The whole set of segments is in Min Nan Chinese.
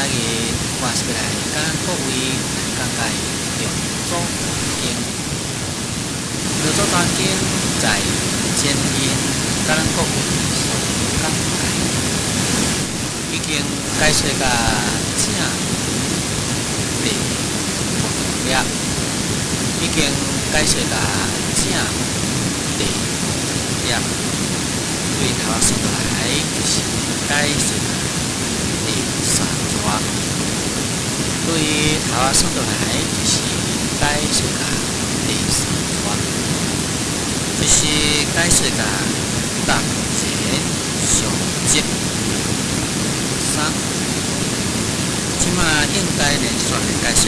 仔日我是欲來佮各位來講解六祖壇經。六祖壇經在前面佮咱各位所講解，已經解說甲正第五了，已經解說甲正第五了。對頭仔算落來，就是解說甲第三逝。對頭仔算落來，就是解說甲第三逝，就是解說甲當前上集三。這馬應該連續來解說，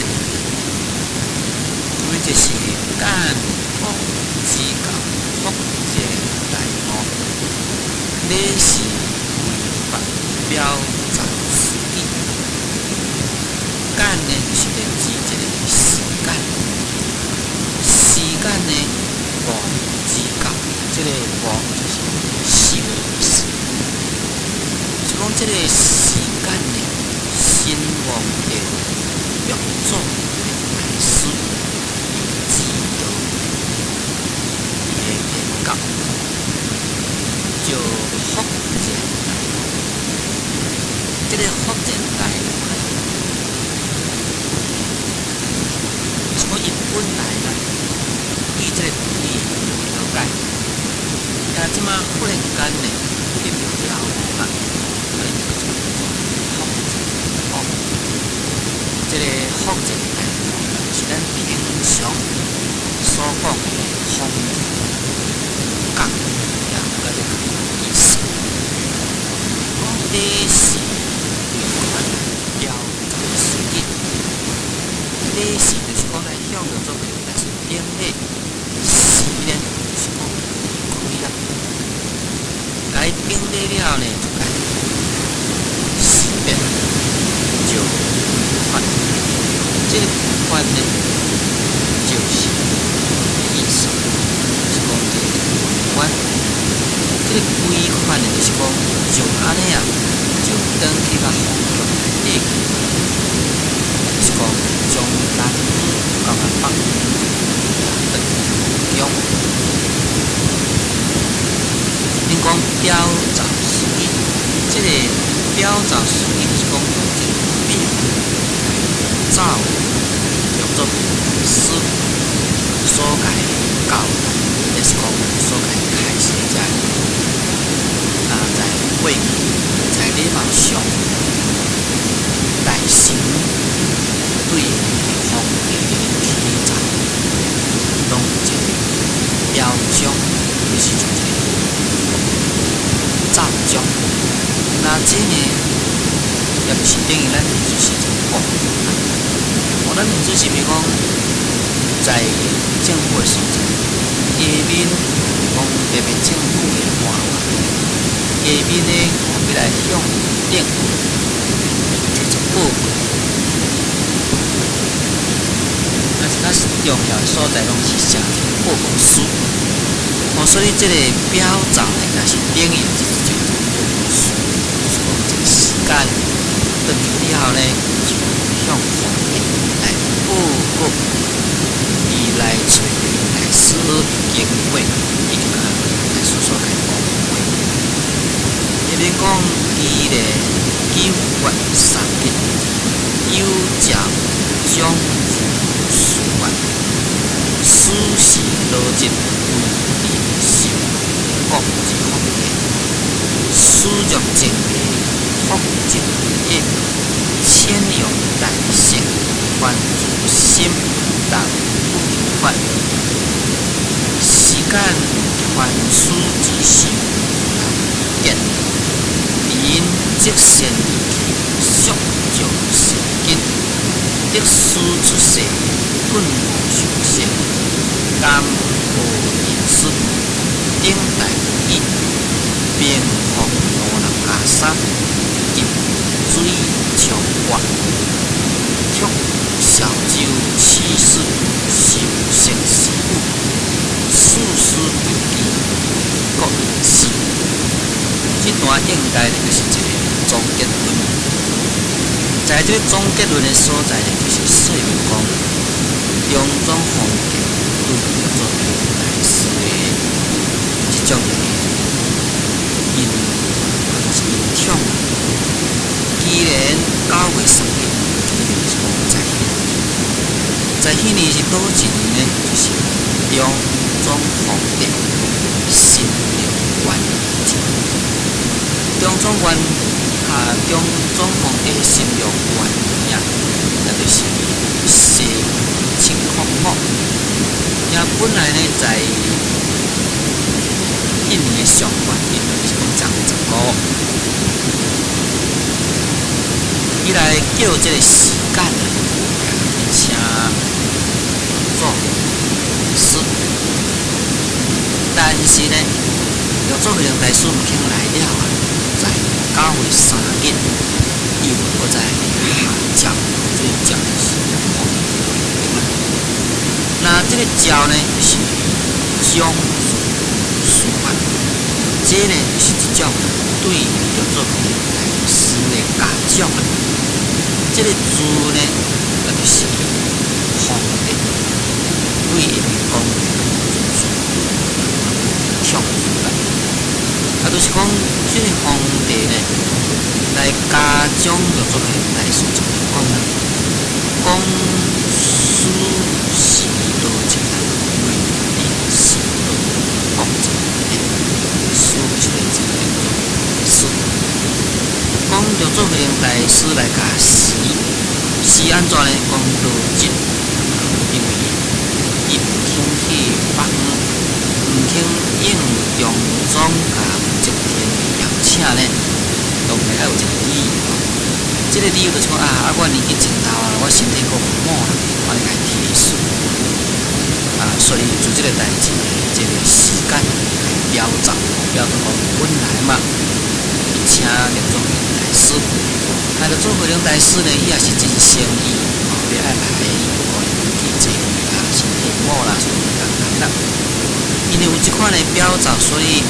因為這是簡忘指教福建大悟，禮事為法表彰時機。簡呢，就是咧指一個時間，時間呢，忘指教，這個忘就是受的意思，是講這個時間呢，身亡的六祖的大師伊指導伊的言教，就福建大悟。這個福建大悟呢，是講伊本來啦，對這個道理有了解，但這馬忽然間呢，得著了悟啦，啊，伊就叫做福建大悟。這個福建大悟是咱平常所講的風覺，也有佮這個意思。講禮事為法表彰時機，禮事就是講來向六祖大師頂禮，時呢就是講離開啦。共伊頂禮了呢，就共伊辭別，就歸還。這個歸還呢，就是意思，就是講這個歸還。這個歸還呢，就是講就按呢啊，就轉去共皇宮內底去，就是講從南到北，轉去皇宮。恁講表彰時機，這個表彰時機就是講用這個表來奏六祖大師所共伊教導，就是講所共伊開示這啊，在過去在禮貌上，大臣對皇帝的起奏，攏有一個表彰，就是像一個奏章。那這呢，也就是等於咱就是一個報告。哦，咱就是比如講，在政府的所在，下面講特別政府的官員，下面呢，欲來向頂提出報告。啊，是較重要的所在，攏是寫一個報告書。哦，所以這個表彰呢，就是等於就是一個報告書，就是講這個時間轉去了後呢，就向皇帝來報告，伊來揣大師經過，伊就共大師所共伊報告。下面講伊咧九月3日，有將將書法，此時邏輯為人受國之皇帝，始作正義，福正業，千用大聖，凡諸心當不求法，時間凡事之受難見，因積善去，速將善根，得師出世，頓悟受生，甘報人師，頂大意，平復羅南阿三，入水長活，卻小舟起始修成師母，事事求記為國人師。這段應該就是一個總結文。在這個總結論的所在呢，就是說明講，中宗皇帝對六祖慧能大師的這種的恩，就是恩寵。既然9月10日，就是講在彼年，在彼年是佗一年呢？就是中宗皇帝新良元年。中宗元啊，中宗皇帝新良元年啊，那就是西元705。也本來呢，在彼年的上元日，就是講正月15，伊來叫這個時間啊，請六祖師。但是呢，六祖慧能大師毋肯來了啊，在9月3日，伊又閣再下詔，這個詔就是皇帝對吧？那這個詔呢，就是將字書法，這呢就是一種對六祖慧能大師的嘉獎啊。這個字呢，那就是皇帝對因的講寵啦。啊，就是講這個皇帝呢，來嘉獎六祖慧能大師，就講啦，講師是道跡啊，為人是道，國際師就是來這個六祖大師。講六祖慧能大師來共死，死按怎呢？講道跡，因為伊毋肯去北方，毋肯應中宗共武則天的邀請呢，當然愛有一個理由。這個理由就是講啊，啊，我年紀真老啊，我身體閣無好啦，我來共伊提示。啊，所以做這個代誌的這個時間來表達，表達講本來嘛，伊請六祖慧能大師，啊，六祖慧能大師呢，伊也是真誠意，哦，欲愛來，不過年紀濟啦，身體毋好啦，所以毋當來啦。因為有這款的表達，所以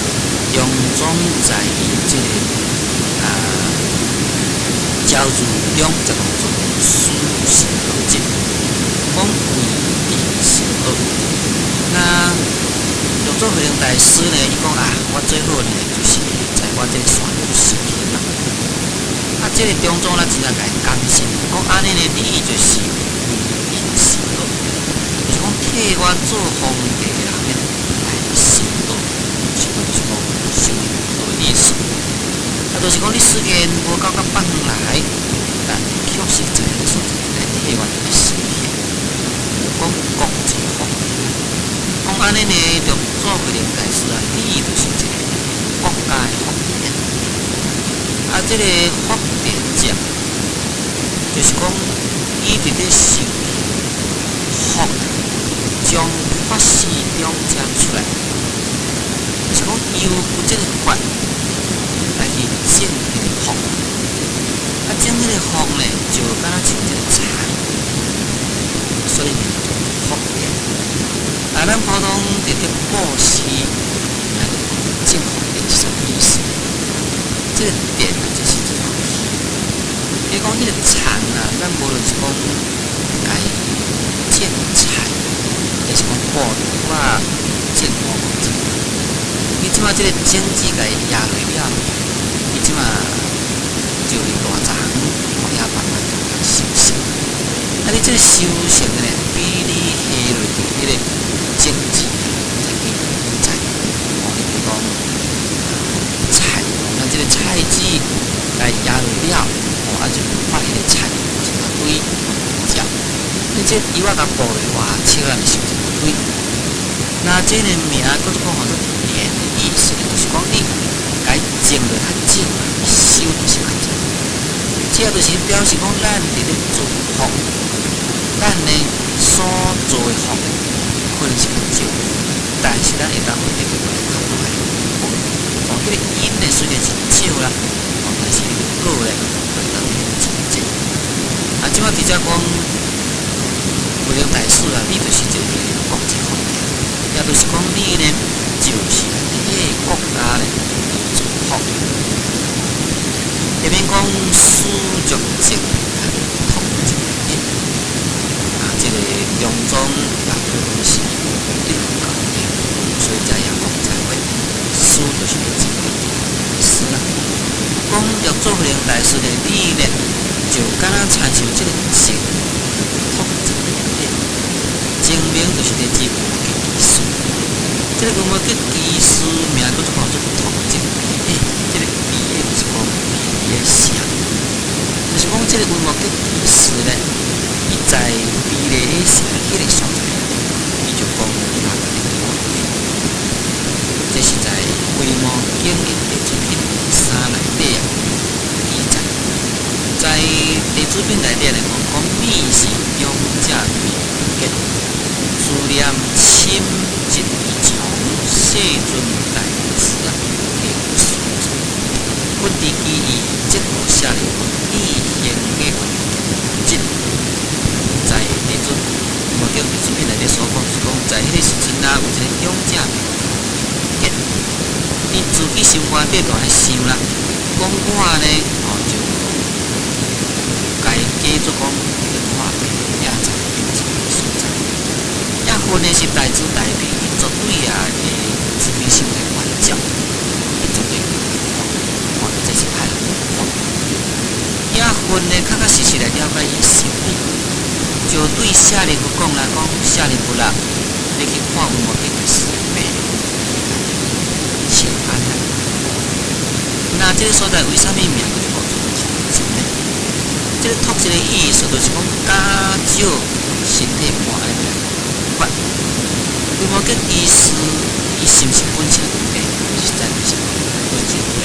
中宗在伊這個詔諭中就講做師是道跡，講為人是道。那六祖慧能大師呢，伊講啊，我最好呢，就是在我這個山頂修行啦。啊，這個中宗呢，真正共伊感謝，講按呢呢，你就是為人是道，就是講替我做皇帝的人呢來行道，是就是講修行道的意思。啊，就是講你雖然無到北方來，但確實在彼個所在來替我佇咧修行。講國際皇帝，講按呢呢，六祖慧能大師啊，你就是一個國家的福田。啊，這個福田者，就是講伊佇咧修福，將法事中遮出來，就是講由這個法來去證彼個福。啊，證彼個福呢，就敢若像這個田，所以福田。啊，咱普通佇咧布施，來講證福田是啥物意思？這個田就是這種，比如講彼個田啊，咱無論是講共伊種菜，抑是講布我種五穀種。你這馬這個種子共伊壓落了，伊這馬就會大長，遐慢慢收成。啊，你這個收成呢，比你下落去彼個種子再加載。哦，你比如講菜，咱這個菜籽共伊壓落了，哦，啊就發彼個菜一大堆食。你這葉仔共布落，哇，笑咱收一大堆。那這個名叫做講號做田的意思，就是講你共伊種落較少，收就是較濟。這就是表示講咱佇咧做福，咱呢所做的福可能是較少，但是咱會當得到較大的福。哦，彼個因呢雖然是少啦，哦，但是彼個果呢會當得真濟。啊，這馬佇遮講慧能大師啊，你就是一個國際福田，也就是講你呢，就是來替國家呢造福。下面講師足證。中宗也可講是對佛教的，所以才會講這話。師就是咧指大師啦。講六祖慧能大師的理呢，就敢若親像這個靜托在內底，證明就是咧指維摩詰居士。這個維摩詰居士名叫做講做托證比的，這個比的就是講比例的城，就是講這個維摩詰居士呢，伊在比例的城彼個所在，伊就講伊嘛共你看病。這是在《維摩經》的弟子品三內底啊記載，在弟子品內底來講，講彼時長者維摩詰，思念親疾異常，世尊大慈啊，給予所助。佛知其意，即號舍利弗以行嘅疾，在弟子維摩經弟子品內底所講，就是講在彼個時陣啊，有一個長者名叫伊自己心肝底就愛想啦，講我呢，哦就家假做講去看病，也在變一個所在。也佛呢是大慈大悲，伊絕對啊會慈悲心來關照，伊絕對會看，看這是歹人看。也佛呢，確確實實來了解伊的心意，就對舍利弗講啦，講舍利弗啦，你去看維摩詰居士的病，請安啦。那這個所在為啥物名叫做托證呢？這個托證的意思就是講減少身體寒的法。維摩詰居士，伊是毋是本身有病？實在毋是本身有病。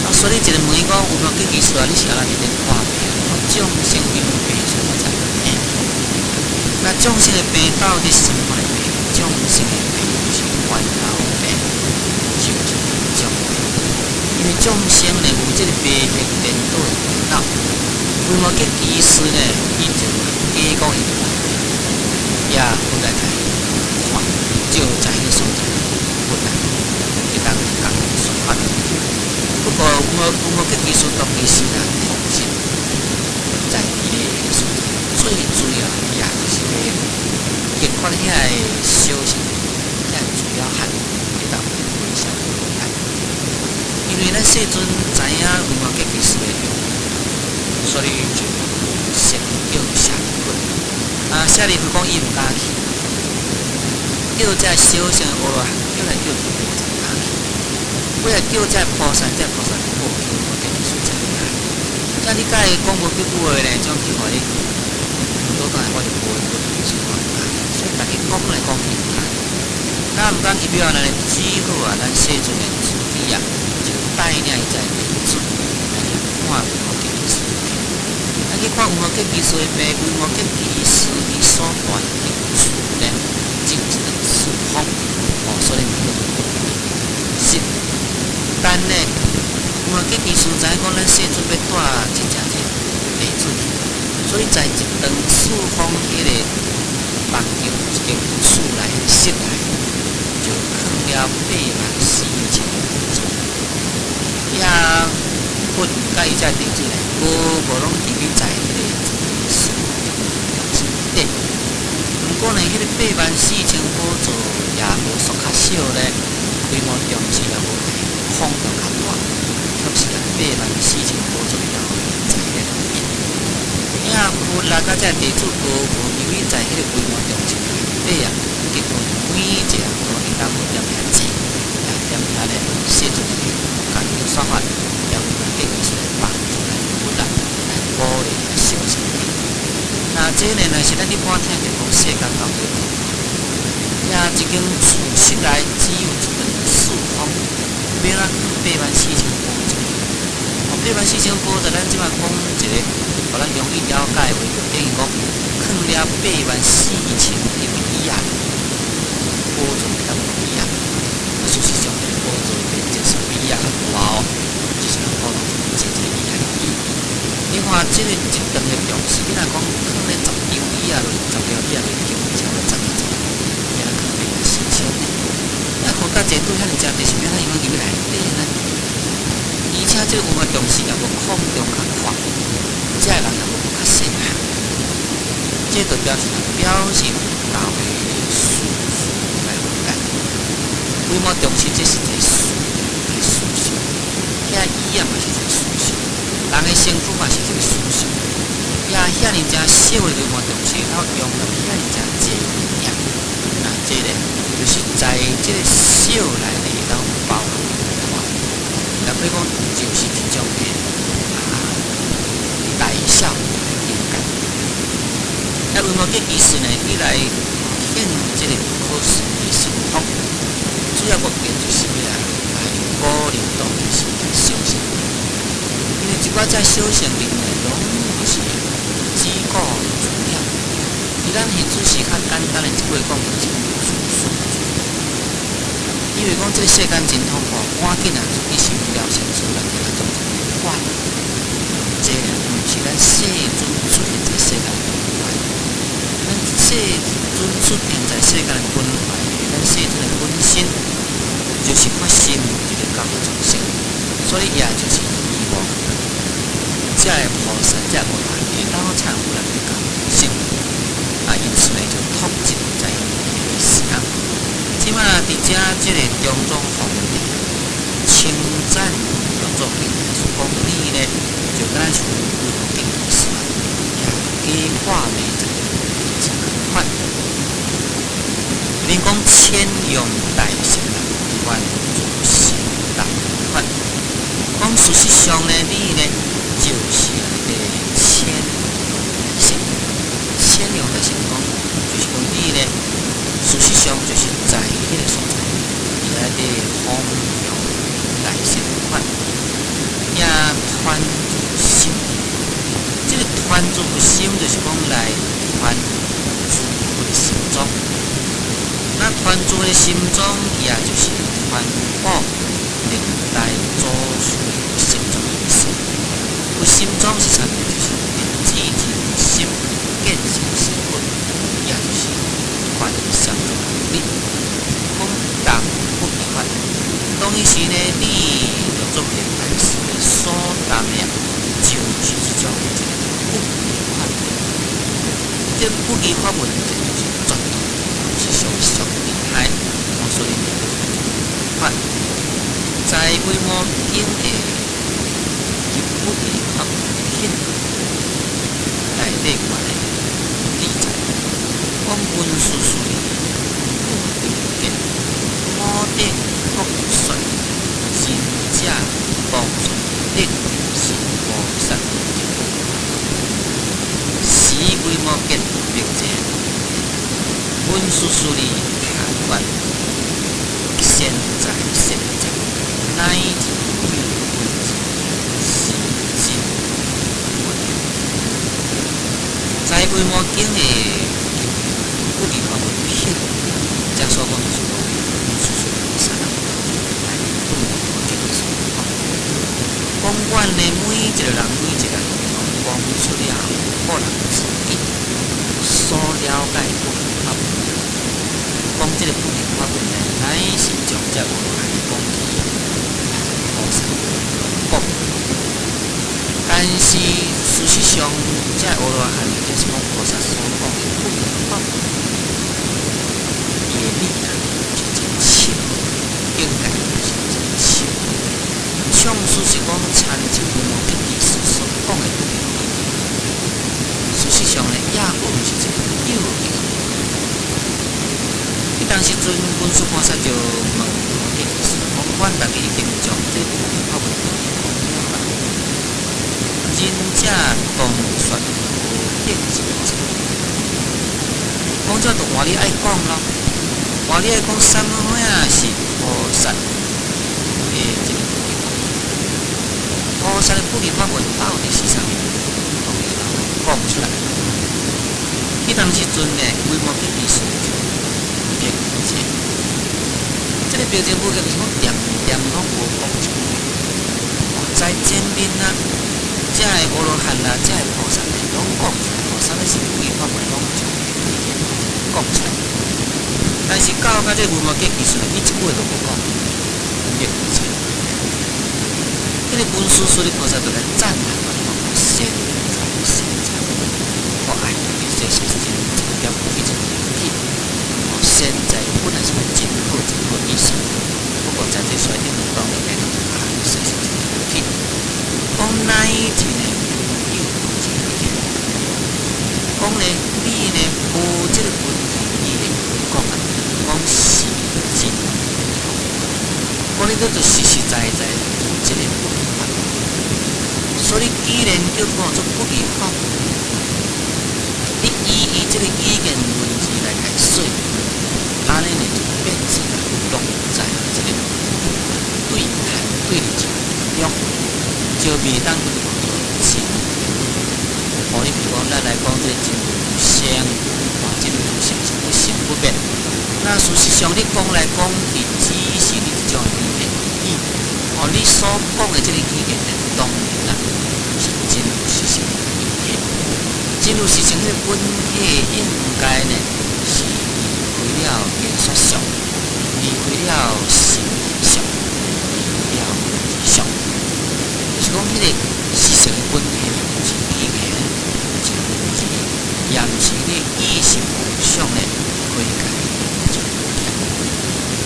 啊，所以一個問伊講，維摩詰居士啊，你是按怎佇咧看病？講眾生因為病，所以我才病。那眾生的病到底是啥物款的病？眾生的病就是煩惱病，就是業障病。因為眾生呢有這個迷惑顛倒的煩惱，維摩詰居士呢，伊就假講伊就也佛來共伊看，就在彼個所在，佛來會當共伊說法。不過維摩詰居士當其時啊，托證在佇咧彼個所在，最主要也就是欲解決遐个小乘遐個主要漢會當非常厲害。因為咱世尊知影維摩詰居士的用意，所以就先叫舍利弗。啊，舍利弗講伊毋敢去，叫這小乘的阿羅漢叫來叫去，無一個敢去。尾仔叫這菩薩，這菩薩講好，維摩詰居士才來。這你佮伊講無幾句話呢，怎去予你？倒轉來我就無維摩詰居士，我毋敢去。所以逐家講來講去毋敢去。那毋敢去欲按怎呢？只好啊，咱世尊的自己啊，就帶領伊這弟子來去看維摩詰居士的病。來去看維摩詰居士的病，維摩詰居士伊所住的厝呢，只有一個四方，哦，所以名叫做室。但呢，維摩詰居士知影講咱世尊欲帶這隻這弟子去，所以在一幢四方彼個房間一間厝內室內，就囥了8萬4千寶座。遐佛佮伊這弟子呢，個個攏佇咧在彼個四方中心內底。毋過呢，彼個8萬4千寶座也無縮較小咧，規模重視也無擴張較大，卻是啊8萬4千寶座了在彼個內面。遐佛來佮這弟子個個由於在彼個規模中心內底啊，結果每一個人都會當踮遐坐，也踮遐咧世尊來共伊說法，踮維摩詰居士來幫助來佛啦，來鼓勵來小乘。那這呢，若是咱一般聽著講世間到底，遐這間厝室內只有一間四方，欲按怎囥8萬4千寶座？哦，八萬四千寶座，咱這擺講一個，予咱容易了解的話，就等於講囥了8萬4千張椅仔，寶座踮椅仔。事實上，這個寶座面積是比椅仔較大哦，只是咱普通坐這個椅仔椅。你看這個一幢的重視，你若講囥咧十張椅仔落，十張椅仔落，已經超過十幾十，欲按怎囥8萬4千呢？啊，佛佮坐對遐爾濟，是欲按怎用入去內底呢？而且這個有無重視也無擴張較闊，這个人也無較細漢。這就表示表示佛教的事實來了解。維摩重視這是一個事，一個事實。遐椅仔嘛是一個事實，人的身軀嘛是一個事實。也遐爾正小的維摩重視，會當容納遐爾正濟物件。那這個就是在這個小內底會當包含大。也可以講，就是一種的大小的境界。那維摩詰居士呢，伊來顯這個不可思議的神通，主要目的就是欲來鼓勵當時的小乘人。因為一寡這小乘人呢，攏是只顧自了。佇咱現此時較簡單的一句講，就是自私自利。以為講這個世間真痛苦，趕緊啊出去尋了生死，來給咱做一個法。這毋是咱世尊出現在世間的本懷。咱世尊出現在世間的本懷，咱世尊的本身就是發心一個教化眾生，所以也就是希望這个菩薩、這个阿羅漢會當懺悔來教化眾生。啊，因此呢，就托集在彼个時間。這馬佇遮這个中宗皇帝稱讚六祖淨土講你呢，就敢若像維摩詰居士啊，也假化未在是仝款。恁講千用大乘啊，團諸行道款。講事實上呢，你呢就是這個千用大乘。千用大乘講，就是講你呢，事實上就是在彼个所在，佇內底弘揚大乘款，也團諸心。這个團諸佛心，就是講來團諸佛的心藏。那團諸的心藏，也就是傳播歷代祖師的心藏的意思。佛心藏是啥物？就是直指人心，見性成佛，也就是傳三藏的道理。講當不疑法，當彼時呢，你六祖慧能大師呢所當的啊，就是這種的一個不疑法。這不疑法門，這就是絕對是上上厲害。我所以法，在維摩經的不疑法門品內底關的記載，講文殊師利不疑見，五頂各說，仁者當說頂是菩薩的不。時維摩詰白者，文殊師利曇願，善哉善哉，乃至有文字，是真文。在維摩經的不疑法門品，這所講就是講文殊師利菩薩來對維摩詰居士講，講阮呢每一個人每一個人攏講出了個人自己所了解的不疑法門。講這個不疑法門呢，乃是將這阿羅漢講起菩薩講。但是事實上，這阿羅漢或者是講菩薩所講的不疑法門，伊的理啊是真深，境界是真深。上師是講參照維摩詰居士所講的不疑法門，事實上呢，也閣毋是一個究竟的。彼當時陣，文殊菩薩就問維摩詰居士講：阮逐家已經將這不疑法門講了啦。仁者當說何等是菩薩？講這就換你愛講咯，換你愛講啥物貨是菩薩的這個不疑法門？菩薩的不疑法門到底是啥物？當然講出來。彼當時陣呢，維摩詰居士就白靜，這個白靜無就是講恬恬攏無講一句話。在前面啊，這個阿羅漢啦，這個菩薩呢，攏講出來，啥物是不疑法門，攏將講出來。但是到甲這個維摩詰居士呢，伊一句話都無講，白靜。這個文殊師利菩薩就來讚歎講：善哉善哉，我愛你善。這是真點去真緊。哦，現在本來是真好真好意思，不過在這所頂當然來講，啊，實是真緊。講乃至呢，無有這個意見。講呢，你呢無這個本體語言講啊，講是真。講你都做實實在在有這個不二法。所以既然叫講做不二法，你以伊這個語言文字來解說，按呢呢就變成落在這個對談對立中，就袂當叫做真。哦，你比如講，咱來講這個真如無生，啊，真如無生是不生不滅。那事實上，你講來講去，只是你這種語言而已。哦，你所講的這個語言呢，當然啦，是真如實性的本體。真如實性的本體應該呢，是離開了言說相，離開了心相，離開了文字相。就是講，彼個實性的本體呢，毋是語言，毋是文字，也毋是你意識妄想呢，可以共伊做。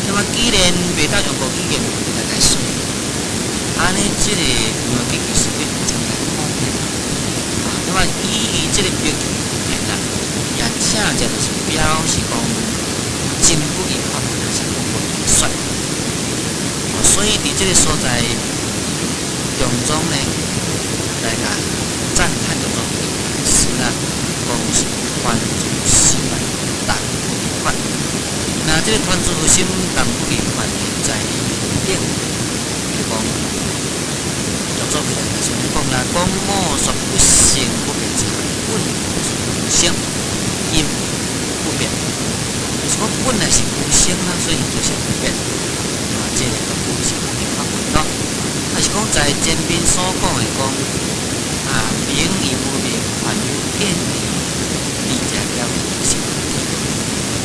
那麼既然袂當用個語言文字來解說，按呢這個因為其實你毋知來講呢，啊，那麼以伊這個別語言啦，也正正就是表示講真不二法，還是講無言說。所以佇這個所在當中呢，來共讚歎叫做大師啦，講是團住心啊，但不二法。那這個團住心但不二法呢，在頂，比如講，叫做起來就是講啦，講莫說不生不滅者，本是無生，因不滅，就是講本來是無生啦，所以就是不滅。啊，這個就不是不二法門咯。還是講在前面所講的講，啊，明義無明，還有見義，二者了義是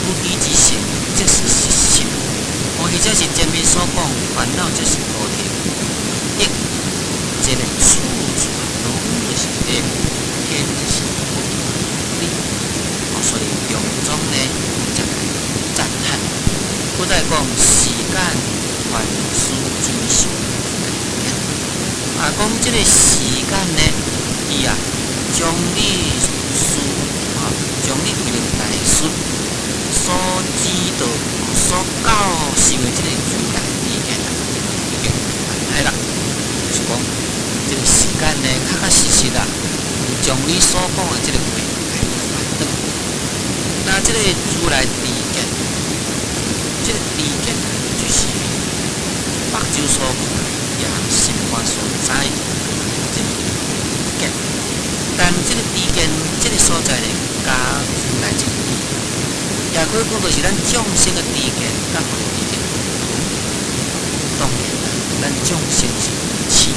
無記之性，即是實性。或者是前面所講，煩惱就是菩提等，這個處處攏就是咧顯示不二理。所以中宗呢，才來讚歎。閣再講時間凡事之上。啊，講這個時間呢，伊啊，將你事啊，將你為了大師所指導、所教授的這個如來知見啊，已經來啦。就是講，這個時間呢，確確實實啊，有將你所講的這個話來還轉。那這個如來知見，這個知見啊，就是目睭所看，也心肝所知，這個見。但這個知見，這個所在呢，佮如來這個知，也可以講就是咱眾生的知見，佮佛的知見毋同。當然啦，咱眾生是愚癡，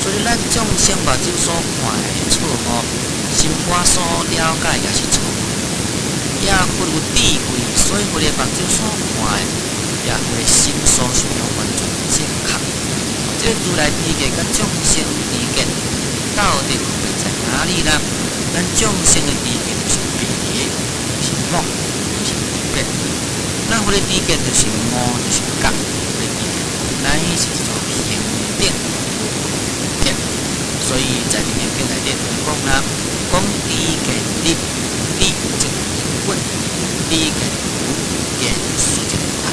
所以咱眾生目睭所看的錯誤，心肝所了解也是錯誤。也佛有智慧，所以佛的目睭所看的，也佛的心所想完全正確。這個如來知見佮眾生知見，到底分別在哪裡呢？咱眾生的知見就是迷的，是妄，是分別；咱佛的知見就是悟，就是覺。佛的知見乃是一種平等無分別。所以在《楞嚴經》內底就講啦，講知見立，立即本，知見無，見事即法。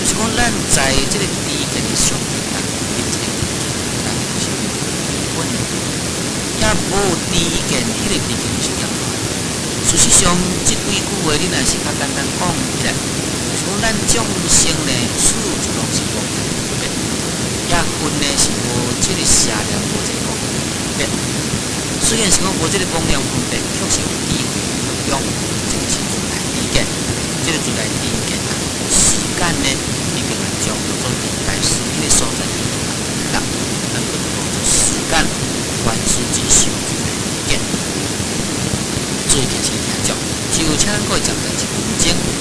就是講，咱在這個知見的上面啊，立這個見，咱就是本的。也無知見，彼個知見就是顛倒。事實上，這幾句話你若是較簡單講起來，就是講咱眾生呢，處處攏是妄念分別，也分呢是無這個邪念，無這個妄念分別。雖然是講無這個妄念分別，卻是有智慧用，這個是如來知見。這個如來知見啊，時間呢已經啊將叫做大師彼個所在啦，咱叫做時間凡事之上如來知見。做一件事聽眾，就請各位站在一分鐘。